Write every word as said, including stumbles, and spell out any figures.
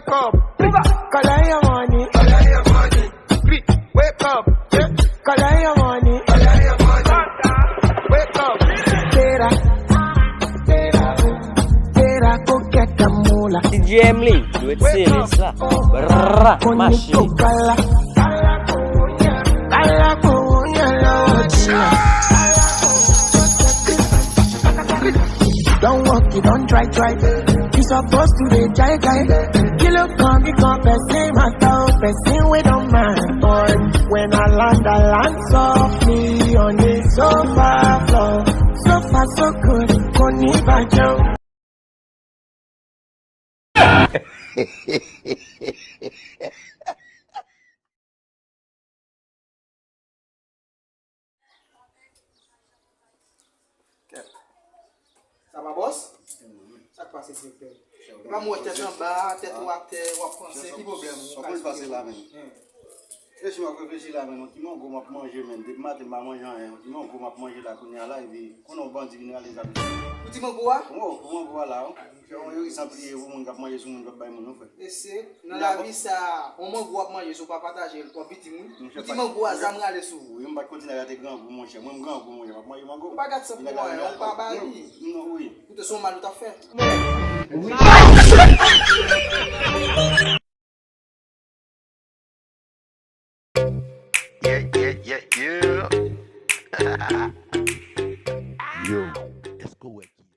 Wake up, collect your money. Wake up, collect your money. Wake up, tera, tera, tera, go get the moolah. D J Emily, dwe tire sa. Brrr, mache. Don't walk, you don't try, try. You supposed to be jai jai. Kilo kan mi kan pèse mata o pèse we don man boy. When I land, I land softly on the sofa floor. So far, so good. Koni bajan. Kèt. Sa va, bòs? Sa k pase, direktè? Epa m wè tèt anba, tèt ou atè, w ap panse, ki pwoblèm ou? Sa k pase la menm? Reflechi m ap reflechi la menm, ki mango m ap manje menm? Depi maten m pa manje anyen, ki mango m ap manje la kounye a la, epi konnen yon bandi vin rale zam. Pou ti mango a? Wi, pou mango a la, wi. Fè yon youri san pliye pou moun k ap manje sou moun k ap bay moun, wi, frè. Mesye, nan lavi sa, yon mango w ap manje, si w pa pataje l, w ap viktim, wi. Pou ti mango a, zam rale sou ou. Wi, m pa t kontinye rate grangou, monchè. Mwen, m grangou, monchè. M ap manje mango. Ou pa gad san pou mwen, ou pa ba li. Non, wi. Koute, se yon mal ou t ap fè. Yeah, yeah, yeah, yeah.